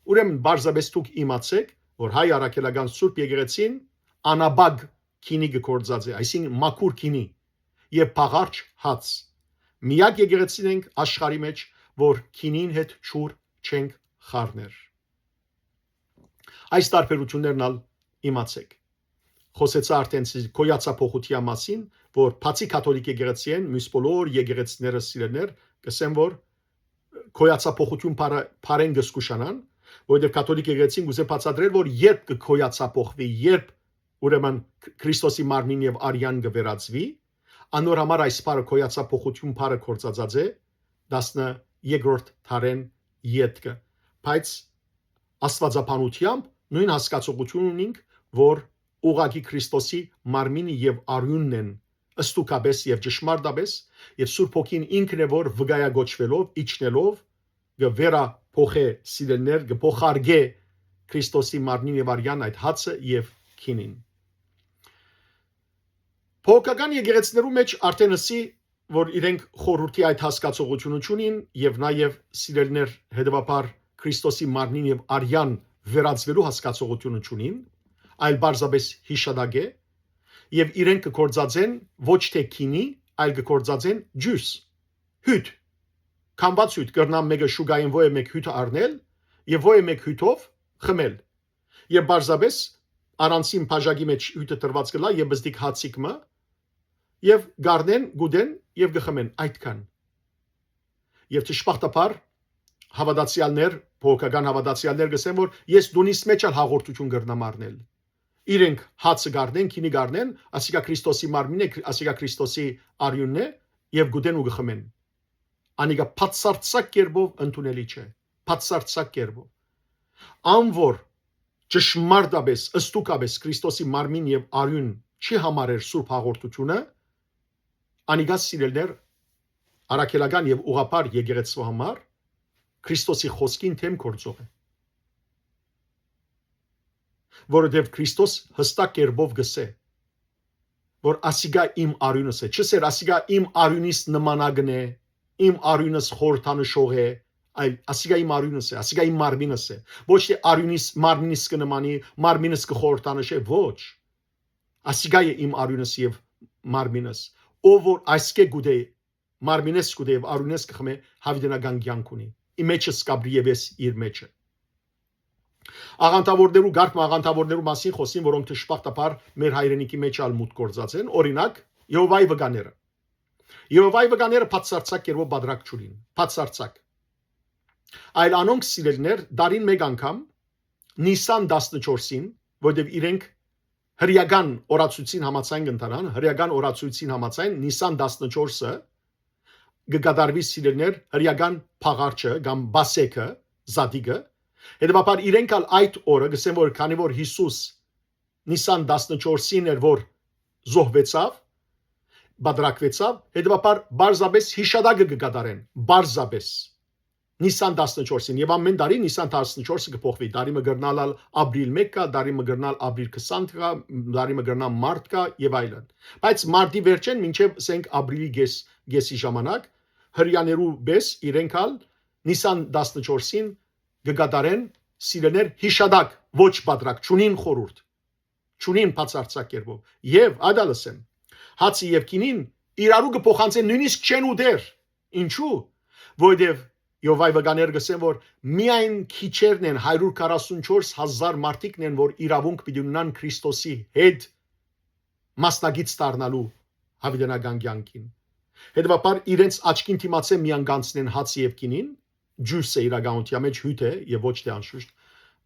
Ուրեմն պարզապէս դուք իմացէք, որ հայ առաքելական Սուրբ Եկեղեցին անապագ գինի կը կործածէ, այսինքն մաքուր գինի եւ փաղարջ հաց։ Միակ եկեղեցին ենք աշխարհի մեջ, որ գինին հետ ջուր չենք խառներ։ Այս տարբերություններն ալ իմացէք։ Խոսեցայ արդեն սի-, գոյացափոխութեան մասին, որ բացի կաթոլիկ եկեղեցիէն, մյուս բոլոր եկեղեցիները, սիրելիներ, կ'ըսեն, որ գոյացափոխութիւն բառը, բառէն կը զգուշանան, որովհետեւ կաթոլիկ եկեղեցին կ'ուզէ բացատրել, որ երբ կը գոյացափոխուի, երբ, ուրեմն, Քրիստոսի մարմին եւ արյան կը վերածուի, անոր համար այս բառը, գոյացափոխութիւն բառը գործածած է տասներկրորդ դարէն ետքը, բայց աստուածաբանութեամբ նոյն հասկացողութիւնն ունինք, որ ուղղակի Քրիստոսի մարմինը եւ արիւնն են ստուգապէս եւ ճշմարտապէս, եւ Սուրբ Հոգին ինքն է, որ վկայակոչուելով, իջնելով, կը վերափոխէ, սիրելիներ, կը փոխարկէ Քրիստոսի մարմնին եւ արյան այդ հացը եւ գինին։ Բողոքական եկեղեցիներու մեջ արդեն ըսի, որ իրենք խորհուրդի այդ հասկացողությունը չունին եւ նաեւ, սիրելիներ, հետեւաբար Քրիստոսի մարմնին եւ արյան վերածվելու հասկացողությունը չունին, այլ պարզապէս յիշատակ է, եւ իրենք կը գործածեն ոչ թե գինի, այլ կը գործածեն ջուս, հիւթ, քամուած հիւթ, կրնան մէկը շուկայէն ոյ մէկ հիւթ առնել եւ ոյ մէկ հիւթով խմել։ Եւ պարզապէս առանցին բաժակի մէջ հիւթը տրուած կ'ըլլայ եւ բզդիկ հացիկ մը, եւ կ'առնեն, կ'ուտեն եւ կը խմեն, այդքան։ Եւ դժբախտաբար հաւատացեալներ, բողոքական հաւատացեալներ կ'ըսեն, որ ես դունիս մէջ ալ հաղորդութիւն կրնամ առնել։ Իրենք հացը կ'առնեն, գինի կ'առնեն, ասիկա Քրիստոսի մարմինն է, Քրի-, ասիկա Քրիստոսի արիւնն է, եւ կ'ուտեն ու կը խմեն։ Անիկա բացարձակ կերպով ընդունելի չէ, բացարձակ կերպով։ Ան որ ճշմարտապէս, ստուգապէս Քրիստոսի մարմին եւ արիւն չի համարեր սուրբ հաղորդութիւնը, անիկա, սիրելիներ, առաքելական եւ ուղղափառ եկեղեցու համար Քրիստոսի խօսքին դէմ գործող է։ Որովհետեւ Քրիստոս յստակ կերպով կ'ըսէ, որ ասիկա իմ արիւնս է։ Չ'ըսէր, ասիկա իմ արիւնիս նմանակն է, իմ արիւնս խորհրդանշող է, այլ ասիկա իմ արիւնս է, ասիկա իմ մարմինս է։ Ոչ թէ արիւնիս, մարմինիս կը նմանի, մարմինս կը խորհրդանշէ, ոչ։ Ասիկա է իմ արիւնս եւ մարմինս։ Ով որ այսկէ կ'ուտէ, մարմինս կ'ուտէ եւ արիւնս կը խմէ, յաւիտենական կեանք ունի։ Ի մեջս կ'ապրի եւ ես իր մեջը։ Աղանդաւորներու, կարգ մը աղանդաւորներու մասին խօսին, որոնք դժբախտաբար մեր հայրենիքի մէջ ալ մուտք գործած են, օրինակ, Եհովայի վկաները։ Եհովայի վկաները բացարձակ կերպով պատրակ չունին, բացարձակ։ Այլ անոնք, սիրելիներ, տարին մէկ անգամ, Նիսան տասնչորսին, որտեւ իրենք հրեական օրացույցին համաձայն կ'ընթանան, հրեական օրացույցին համաձայն Նիսան տասնչորսը կը կատարուի, սիրելիներ, հրեական փաղարչը կամ Պասեքը, Զատիկը։ Հետեւաբար իրենք ալ այդ օրը, կ'ըսեն, որ քանի որ Յիսուս Նիսան տասնչորսին էր, որ զոհուեցաւ, պատրակուեցաւ, հետեւաբար պարզապէս յիշատակը կը կատարեն, պարզապէս։ Նիսան տասնչորսին, եւ ամէն տարի Նիսան տասնչորսը կը փոխուի, տարի մը կրնալ ալ ապրիլ մէկ կայ, տարի մը կրնալ ապրիլ քսան կայ, տարի մը կրնալ մարտ կայ եւ այլն։ Բայց մարտի վերջէն մինչեւ, ասենք, ապրիլի կես, կեսի ժամանակ, հրեաներու պէս իրենք ալ Նիսան տասնչորսին կը կատարեն, սիրելիներ, յիշատակ, ոչ պատրակ, չունին խորհուրդ, չունին բացարձակ կերպով։ Եւ այդ ալ ըսեմ, հացը եւ գինին իրարու կը փոխանցեն, նոյնիսկ չեն ուտեր։ Ինչու՞։ Որովհետեւ Եհովայի վկաներ կ'ըսեն, որ միայն քիչերն են, հարիւր քառասունչորս հազար մարդիկն են, որ իրաւունք պիտի ունենան Քրիստոսի հետ մասնակից դառնալու յաւիտենական կեանքին։ Հետեւաբար իրենց աչքին դիմացէ միայն կանցնեն հացը եւ գինին, ջուս է իրականութեան մէջ, հիւթ է եւ ոչ թէ անշուշտ,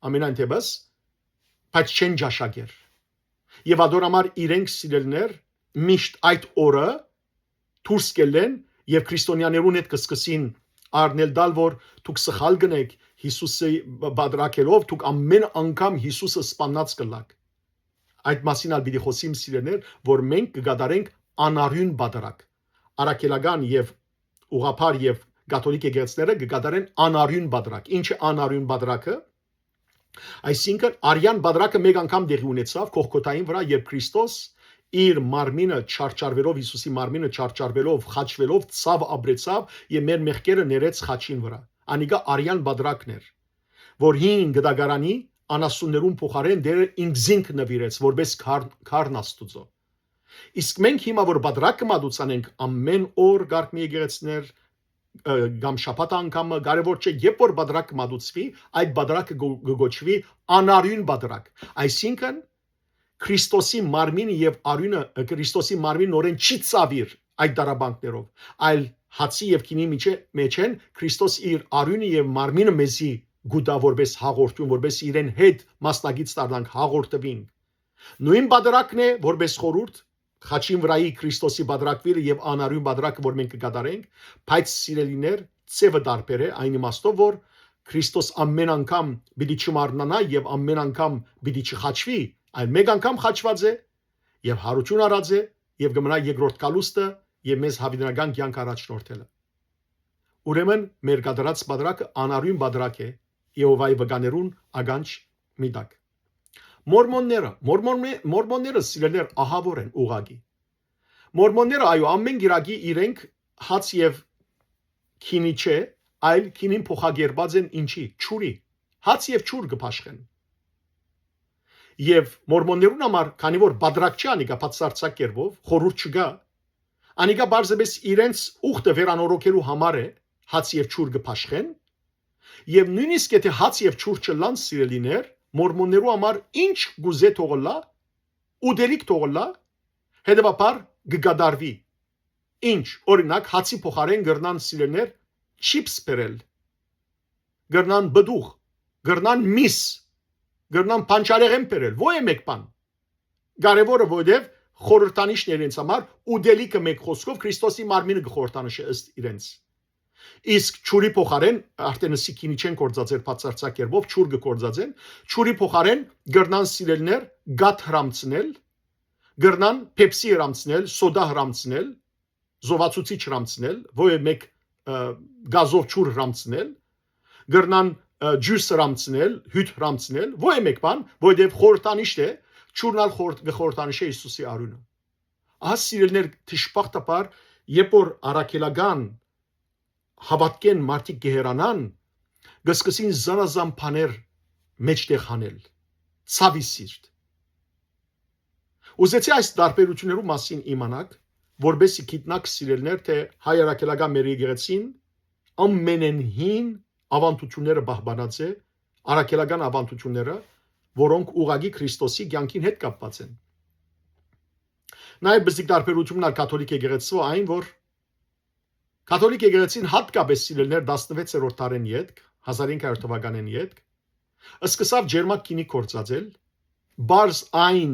ամենայն դեպս, բայց չեն ճաշակեր։ Եւ ադոր համար իրենք, սիրելիներ, միշտ այդ օրը դուրս կ'ելլեն եւ քրիստոնեաներուն հետ կը սկսին առնել տալ, որ դուք սխալ կ'ընէք, Յիսուսը պատրակելով, դուք ամէն անգամ Յիսուսը սպաննած կ'ըլլաք։ Այդ մասին ալ պիտի խօսիմ, սիրելիներ, որ մենք կը կատարենք անարիւն պատրակ։ Առաքելական եւ ուղղափառ եւ կաթոլիկ եկեղեցիները կը կատարեն անարիւն պատրակ։ Ի՞նչ է անարիւն պատրակը։ Այսինքն, արեան պատրակը մէկ անգամ տեղի ունեցաւ Գողգոթային վրայ, երբ Քրիստոս իր մարմինը չարչարվելով, Յիսուսի մարմինը չարչարվելով, խաչվելով, ցաւ ապրեցաւ եւ մեր մեղքերը ներեց խաչին վրայ։ Անիկա արեան պատրակն էր, որ հին կտակարանի անասուններուն փոխարէն Տէրը ինքզինք նուիրեց, որպէս քար-, քարն Աստուծոյ։ Իսկ մենք հիմա որ պատրակ կը մատուցանենք ամէն օր կարգ մը եկեղեցիներ, ը, կամ շաբաթ անգամը, կարեւոր չէ, երբ որ պատրակ կը մատուցուի, այդ պատրակը կը, կը կոչուի անարիւն պատրակ։ Այսինքն, Քրիստոսի մարմինը եւ արիւնը, Քրիստոսի մարմինը նորեն չի ծավիր այդ դարաբանքներով, այլ հացի եւ գինի միջե-, մեջ են Քրիստոս իր արիւնը եւ մարմինը մեզի գուտա որպես հաղորդում, որպես իրեն հետ մասնակից դառնանք, հաղորդվինք։ Նոյն պատրակն է, որպես խորհուրդ, խաչին վրայի Քրիստոսի պատրակվիլը եւ անարիւն պատրակը, որ մենք կը կատարենք, բայց, սիրելիներ, ձևը տարբեր է այն իմաստով, որ Քրիստոս ամեն անգամ պիտի չմարմնանայ եւ ամեն անգամ պիտի չխաչվի, այլ մէկ անգամ խաչուած է եւ յարութիւն առած է եւ կը մնայ երկրորդ գալուստը եւ մեզ յաւիտենական կեանք առաջնորդելը։ Ուրեմն մեր կատարած պատրակը անարիւն պատրակ է Եհովայի վկաներուն ականջ մի տակ։ Մորմոնները, մորմոննե-, մորմոնները, սիրելիներ, ահաւոր են ուղղակի։ Մորմոնները, այո, ամէն կիրակի իրենք հաց եւ գինի չէ, այլ գինին փոխակերպած են ինչի, ջուրի, հաց եւ ջուր կը բաշխեն։ Եւ մորմոններուն համար, քանի որ պատրակ չի անիկա, բացարձակ կերպով, խորհուրդ չկայ, անիկա պարզապէս իրենց ուխտը վերանորոգելու համար է, հաց եւ ջուր կը բաշխեն, եւ նոյնիսկ եթէ հաց եւ ջուր չըլլան, սիրելիներ, մորմոններու համար ինչ կուզէ թող ըլլայ, ուտելիք թող ըլլայ, հետեւաբար կը կատարուի։ Ինչ, օրինակ, հացի փոխարէն կրնան սիրելներ չիփս բերել, կրնան պտուղ, կրնան միս, կրնան բանջարեղէն բերել, ոյ մէկ բան։ Կարեւորը, որովհետեւ խորհրդանիշն է իրենց համար, ուտելիքը, մէկ խօսքով, Քրիստոսի մարմինը կը խորհրդանշէ ըստ իրենց։ Իսկ ջուրի փոխարէն, արդեն ըսի գինի չեն գործածեր բացարձակ կերպով, ջուր կը գործածեն, ջուրի փոխարէն կրնան սիրելներ կաթ հրամցնել, կրնան Pepsi հրամցնել, սոդա հրամցնել, զովացուցիչ հրամցնել, ոյ մէկ, ը, գազով ջուր հրամցնել, կրնան, ը, ջուս հրամցնել, հիւթ հրամցնել, ոյ մէկ բան, որովհետեւ խորհրդանիշ է, ջուրն ալ խորհրդ-, կը խորհրդանշէ Յիսուսի արիւնը։ Ահա, սիրելներ, դժբախտաբար, երբ որ առաքելական հաւատքէն մարդիկ կը հեռանան, կը սկսին զանազան բաներ մէջտեղ հանել, ցաւի սիրտ։ Ուզեցի այս տարբերություններու մասին իմանաք, որպեսզի գիտնաք, սիրելներ, թէ հայ առաքելական մեր եկեղեցին ամենէն հին աւանդութիւնները պահպանած է, առաքելական աւանդութիւնները, որոնք ուղղակի Քրիստոսի կեանքին հետ կապուած են։ Նաեւ բզիկ տարբերութիւնն ալ կաթոլիկ եկեղեցու այն, որ կաթոլիկ եկեղեցին, յատկապէս, սիրելներ, տասնվեցերորդ դարէն ետք, հազար ինը հարյուր թուականէն ետք, սկսաւ ջերմակ գինի գործածել, պարզ այն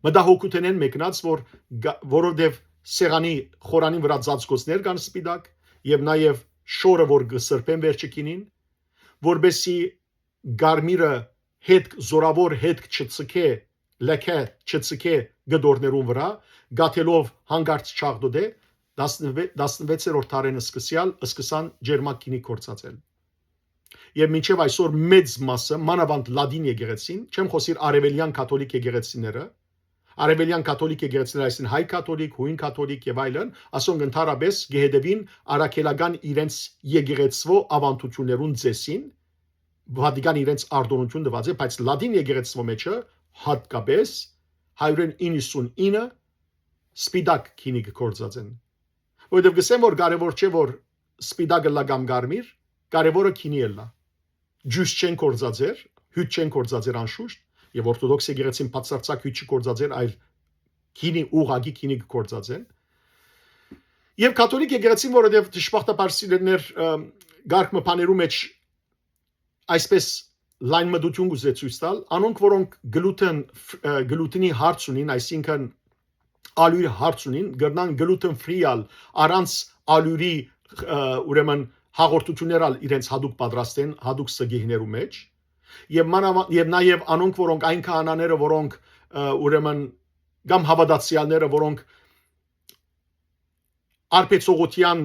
մտահոգութենէն մեկնած, որ գա-, որովհետեւ սեղանի խորանին վրայ ծածկոցներ կան սպիտակ, եւ նաեւ շորը, որ կը սրբեն վերջը գինին, որպեսզի կարմիրը հետք, զորաւոր հետք չցկէ, լեքը չցկէ կտորներուն վրայ, գաթելով յանկարծ չաղտոտէ, տասնվե-, տասնվեցերորդ դարէն սկսեալ սկսան ջերմակ գինի գործածել։ Եւ մինչեւ այսօր մեծ մասը, մանաւանդ Լատին եկեղեցին, չեմ խօսիր արեւելեան կաթոլիկ եկեղեցիները, արեւելեան կաթոլիկ եկեղեցիները, այսինքն հայ կաթոլիկ, յոյն կաթոլիկ եւ այլն, ասոնք ընդհանրապէս կը հետեւին առաքելական իրենց եկեղեցվո աւանդութիւններուն ծեսին, Վատիկան իրենց արտօնութիւն տուած է, բայց Լատին եկեղեցվո մեջը յատկապէս հարիւր իննսուն ինը սպիտակ գինի կը գործածեն։ Որովհետեւ կ'ըսեմ, որ կարեւոր չէ, որ սպիտակ ըլլայ կամ կարմիր, կարեւորը գինի ըլլայ։ Ջուս չեն գործածեր, հիւթ չեն գործածեր անշուշտ, եւ օրթոդոքս եկեղեցին բացարձակ հիւթ չի գործածեր, այլ գինի, ուղղակի գինի կը գործածեն։ Եւ կաթոլիկ եկեղեցին, որովհետեւ դժբախտաբար, սիրելներ, ը, կարգ մը բաներու մէջ այսպես լայն մտություն կ'ուզէ ցոյց տալ, անոնք, որոնք գլուտեն, ը, գլուտենի հարց ունին, այսինքն ալոյր հարց ունին, կրնան գլուտեն ֆրի ալ, առանց ալոյրի, ը, ուրեմն հաղորդություններ ալ իրենց յատուկ պատրաստեն, յատուկ սգիհներու մէջ։ Եւ մանավանդ, եւ նաեւ անոնք, որոնք այն քահանաները, որոնք, ը, ուրեմն, կամ հաւատացեալները, որոնք արբեցողութեան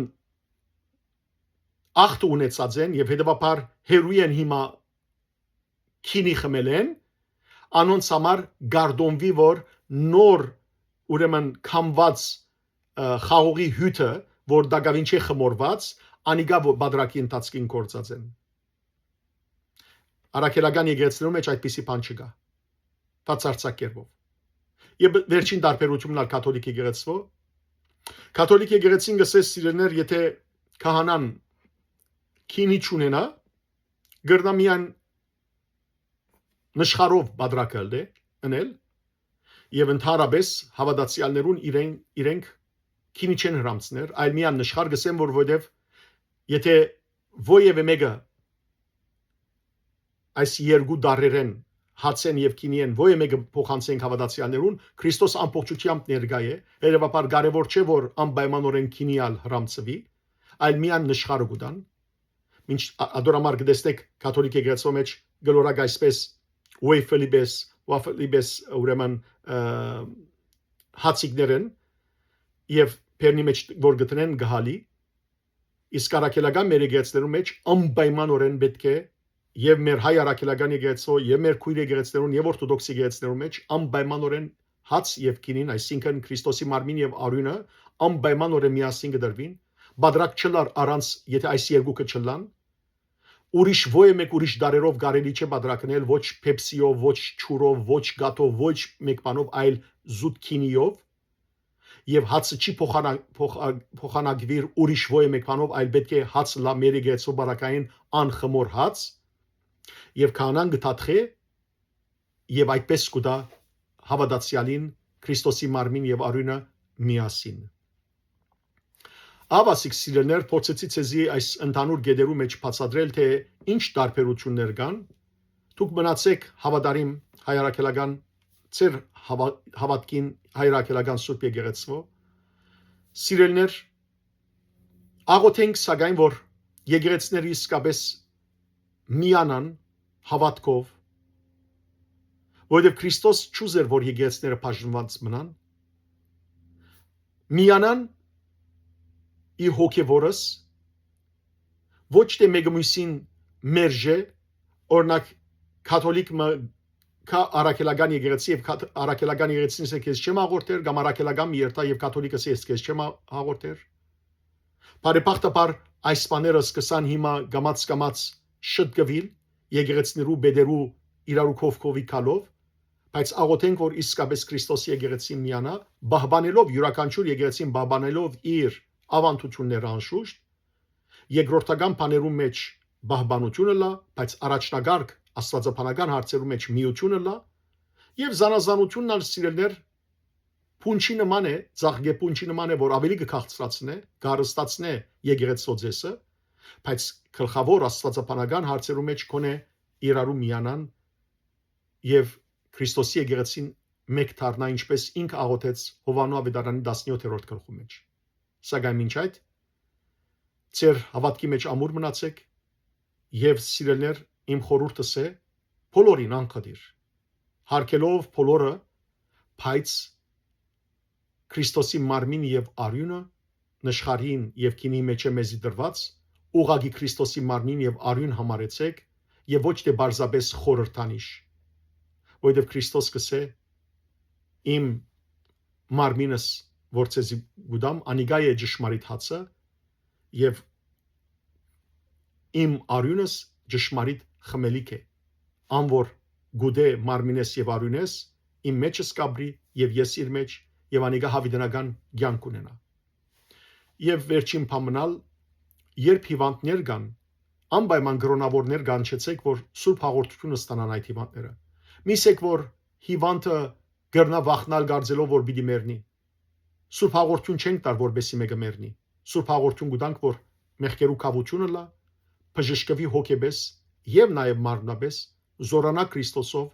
ախտը ունեցած են եւ հետեւաբար հեռու են հիմա գինի խմելէն, անոնց համար կարտոնուի, որ նոր, ուրեմն, քամուած, ը, խաղողի հիւթը, որ տակաւին չէ խմորուած, անիկա որ պատրակի ընթացքին գործած են։ Առաքելական եկեղեցիներու մէջ այդպիսի բան չկայ, բացարձակ կերպով։ Եւ վերջին տարբերութիւնն ալ կաթոլիկ եկեղեցվո։ Կաթոլիկ եկեղեցին կ'ըսէ, սիրելներ, եթե քահանան գինի չունենայ, կրնայ միայն նշխարով պատրակը ըլլայ, ընել, եւ ընդհանրապէս հաւատացեալներուն իրեն, իրենք գինի չեն հրամցներ, այլ միայն նշխար, կ'ըսեմ, որ որովհետեւ եթե որեւէ մէկը այս երկու դարերէն, հացէն եւ գինիէն, որեւէ մէկը փոխանցենք հաւատացեալներուն, Քրիստոս ամբողջութեամբ ներկայ է, հետեւաբար կարեւոր չէ, որ անպայմանօրէն գինի ալ հրամցուի, այլ միայն նշխարը կու տան։ Մինչ ա-, ադոր համար կը տեսնեք կաթոլիկ եկեղեցւոյ մէջ գլորակ այսպես, waffle-ի պես, waffle-ի պես, ուրեմն, ը, հացիկներեն եւ բերնի մէջ որ գտնեն գահալի, իսկ առաքելական մեր եկեղեցիներու մէջ անպայմանօրէն պէտք է եւ մեր հայ առաքելական եկեղեցւոյ, եւ մեր քոյր եկեղեցիներուն, եւ օրթոդոքս եկեղեցիներու մէջ անպայմանօրէն հաց եւ գինին, այսինքն Քրիստոսի մարմին եւ արիւնը անպայմանօրէն միասին կը տրուին, պատրակ չըլլար առանց, եթե այս երկուքը չըլլան, ուրիշ, ոյ մէկ ուրիշ դարերով կարելի չէ պատրակնել, ոչ Pepsi-ով, ոչ ջուրով, ոչ կաթով, ոչ մէկ բանով, այլ զուտ գինիով, եւ հացը չի փոխանա-, փոխա-, փոխանակուիր ուրիշ ոյ մէկ բանով, այլ պէտք է հաց լա մեր եկեղեցու բարակային անխմոր հաց, եւ քահանան կը թաթխէ եւ այդպես կու տայ հաւատացեալին Քրիստոսի մարմին եւ արիւնը միասին։ Ահա, սիրելիներ, փորձեցի ձեզի այս ընդհանուր գետերու մէջ բացատրել, թէ ինչ տարբերութիւններ կան։ Դուք մնացէք հաւատարիմ հայրաքելական, ձեր հաւա-, հաւատքին հայրաքելական Սուրբ Եկեղեցւոյ։ Սիրելիներ, աղօթենք, սակայն, որ եկեղեցիները իսկապես միանան հաւատքով, որովհետեւ Քրիստոս չուզեր, որ եկեղեցիները բաժնուած մնան, միանան իր հոգեվորս, ոչ թէ մէկը միւսին մերժէ, օրինակ, կաթոլիկ մը կայ առաքելական եկեղեցի եւ կաթ-, առաքելական եկեղեցին ասէ, «Քեզ չեմ հաղորդեր», կամ առաքելական մը երթայ եւ կաթոլիկը ասէ, «Ես քեզ չեմ հա-, հաղորդեր»։ Բարեբախտաբար այս բաները սկսան հիմա կամաց-կամաց շտկուիլ, եկեղեցիներու, պետերու իրարու քովքովի գալով, բայց աղօթենք, որ իսկապես Քրիստոսի եկեղեցին միանայ, պահպանելով, իւրաքանչիւր եկեղեցին պահպանելով իր աւանդութիւնները անշուշտ, երկրորդական բաներու մէջ պահպանութիւնը լա, բայց առաջնակարգ աստուածաբանական հարցերու մէջ միութիւնը լա, եւ զանազանութիւնն ալ, սիրելիներ, փունջի նման է, ծաղկե փունջի նման է, որ աւելի կը քաղցրացնէ, կը հարստացնէ եկեղեցւոյ ծէսը, բայց գլխաւոր աստուածաբանական հարցերու մէջ գոնէ իրարու միանան եւ Քրիստոսի եկեղեցին մէկ դառնայ, ինչպես ինքը աղօթեց Յովհաննու աւետարանի տասնեօթերորդ գլխու մէջ։ Սակայն մինչ այդ, ձեր հաւատքի մէջ ամուր մնացէք եւ, սիրելիներ, իմ խորհուրդս է բոլորին անխտիր, յարգելով բոլորը, բայց Քրիստոսի մարմին եւ արիւնը, նշխարհին եւ գինի մէջէ մեզի տրուած, ուղղակի Քրիստոսի մարմին եւ արիւն համարեցէք եւ ոչ թէ պարզապէս խորհրդանիշ, որովհետեւ Քրիստոս կ'ըսէ. «Իմ մարմինս, որ ձեզի կու տամ, անիկա է ճշմարիտ հացը, եւ իմ արիւնս ճշմարիտ խմելիք է։ Ան որ կ'ուտէ մարմինէս եւ արիւնէս, իմ մէջս կ'ապրի եւ ես իր մէջ, եւ անիկա յաւիտենական կեանք ունենայ»։ Եւ վերջին բան մնալ, երբ հիւանդներ կան, անպայման կրօնաւորներ կանչեցէք, որ սուրբ հաղորդութիւնը ստանան այդ հիւանդները։ Մի ասեք, որ հիւանդը կրնայ վախնալ կարծելով, որ պիտի մեռնի։ Սուրբ հաղորդութիւն չենք տար, որպեսզի մէկը մեռնի։ Սուրբ հաղորդութիւն կու տանք, որ մեղքերու քաւութիւնը լա, բժշկուի հոգեպէս եւ նաեւ մարմնապէս, զօրանայ Քրիստոսով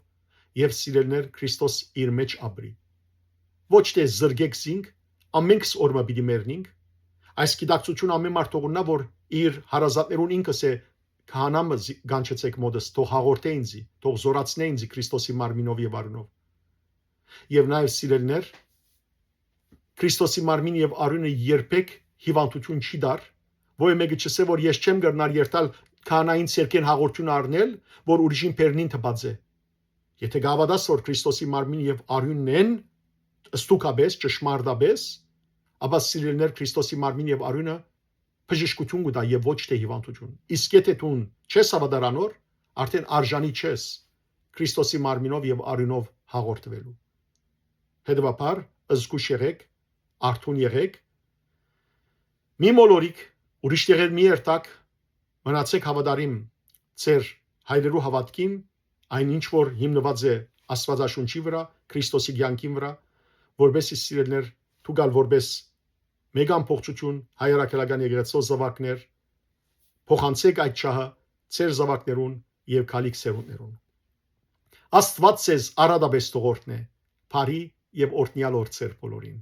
եւ, սիրելիներ, Քրիստոս իր մէջ ապրի։ Ոչ թէ զրկեք զինք, ամենքս օրը մը պիտի մեռնինք։ Այս գիտակցութիւնը ամէն մարդ թող ունենայ, որ իր հարազատներուն ինքս է, քահանայ մը զի-, կանչեցէք մօտս, թող հաղորդէ ինձի, թող զօրացնէ ինձի Քրիստոսի մարմինով եւ արիւնով։ Եւ նաեւ, սիրելիներ, Քրիստոսի մարմին եւ արիւնը երբեք հիւանդութիւն չի տար, ոեւ մէկը չ'ըսէ, որ ես չեմ կրնար երթալ քահանային ցերկէն հաղորդութիւն առնել, որ ուրիշին բերնին թպած է։ Եթէ կհաւատաս, որ Քրիստոսի մարմին եւ արիւնն են, ստուգապէս, ճշմարտապէս, ապա, սիրելիներ, Քրիստոսի մարմին եւ արիւնը բժշկութիւն կու տայ եւ ոչ թէ հիւանդութիւն։ Իսկ եթէ դուն չես հաւատար անոր, արդէն արժանի չես Քրիստոսի մարմինով եւ արիւնով հաղորդուելու։ Հետեւաբար, զգուշ եղէք, արթուն եղէք, մի մոլորիք, ուրիշ տեղեր մի երթաք, մնացէք հաւատարիմ ձեր հայրերու հաւատքին, այն ինչ որ հիմնուած է Աստուածաշունչի վրայ, Քրիստոսի կեանքին վրայ, որպեսզի, սիրելիներ, դուք ալ որպես մէկ ամբողջութիւն, հայրաքելական եկեղեցւոյ զաւակներ, փոխանցէք այդ շահը ձեր զաւակներուն եւ գալիք սերունդներուն։ Աստուած ձեզ արատապէս թող օրհնէ, բարի եւ օրհնեալ օր ձեր բոլորին։